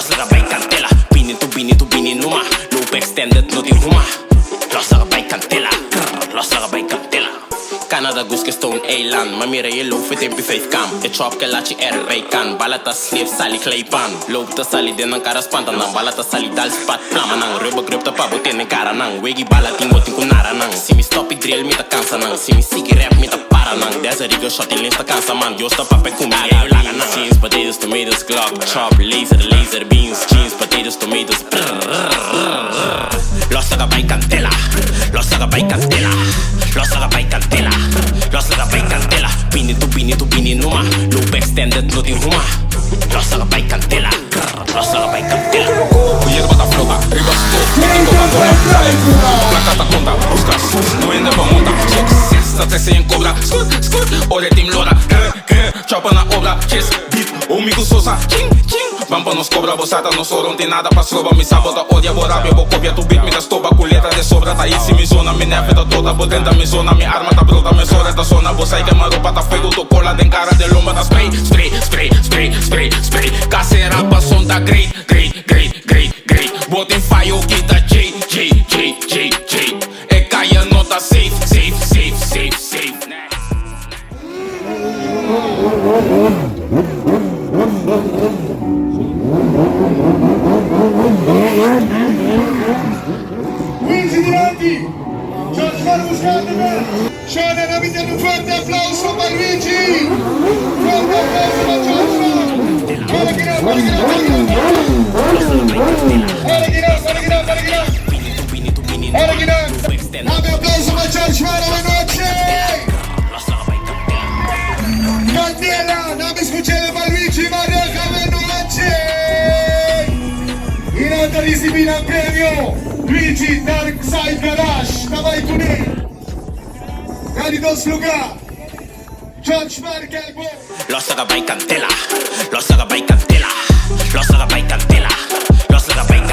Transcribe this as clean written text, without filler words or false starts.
Los laga bai kantela. Bini tu bini tu bini numa. Loop extended no tin huma. Los laga bai kantela. Krr, los laga bai kantela. Canada Goose ke Stone Eiland. Ma mira e loop fit MP5 kam. E chop ke lachi RB kan. Bala ta slip sali glijbaan. Loop ta sali den nan kara spanta nan. Bala ta sali dal spat plama nan. Rubber grip ta pa bo tene kara nan. Wegi bala tin bo tin ku nara nan. Si mi stop i drill mi ta kansa nan. Si mi sigui rap mi ta para nan. Desert Eagle shot i lens ta kansa man. Dios ta papia ku mi e yo laga nan. Jeans, potatoes, tomatoes, Glock, chop, laser, laser beams. Jeans, potatoes, tomatoes, prrrrrrrrr. Los laga bai kantela, los laga bai kantela, los laga bai kantela, los laga bai kantela. Bini tu bini tu bini numa, loop extended no tin huma. Los laga bai kantela, prrr, los laga bai kantela. Ku yerba ta flota riba stof mi tin Coca-Cola Plaka ta konta, buska sus, no hende pa monta Succes ta trese en kobra, skrrt, skrrt, ora e team lora Grr, grr, chopper na obra, chis, beat, homie ku sosa Ching, ching, ban pa nos kobra Bo sa ta nos oro, no tin nada pa stroba Mi sa bo ta odia, bo rabia, bo kopia Tu beat mi ta stoba, ku letra de sobra Ta easy mi zona, mi nefe ta trota Bo drenta mi zona, mi arma ta brota Mesora ta sona, bo sai kema ropa Ta fuego, tu kola den kara den lomba Ta spray, spray, spray, spray, spray, spray Kasera pa son ta great, great, great, great, great Bo tin fayo kita J, J, J, J, J E kaya no ta safe, safe, safe, safe, safe. Luigi dilanti, George Mar buscando na Shona na mi tene un fuerte aplauso pa Luigi. Fuerte aplauso pa George Mar. Para kina, para kina, para kina. Para kina, para kina, para kina. Para kina. Dame aplauso pa George Mar awe nochi. Candela, dame escuchele pa Luigi Mareja awe nochi. Y nan ta ricibi nan premio Luigi Dark Side Garage ta bay cune. Na di dos lugar George Markel Bo. Los laga bai candela, los laga bai candela, los laga bai candela, los laga bai.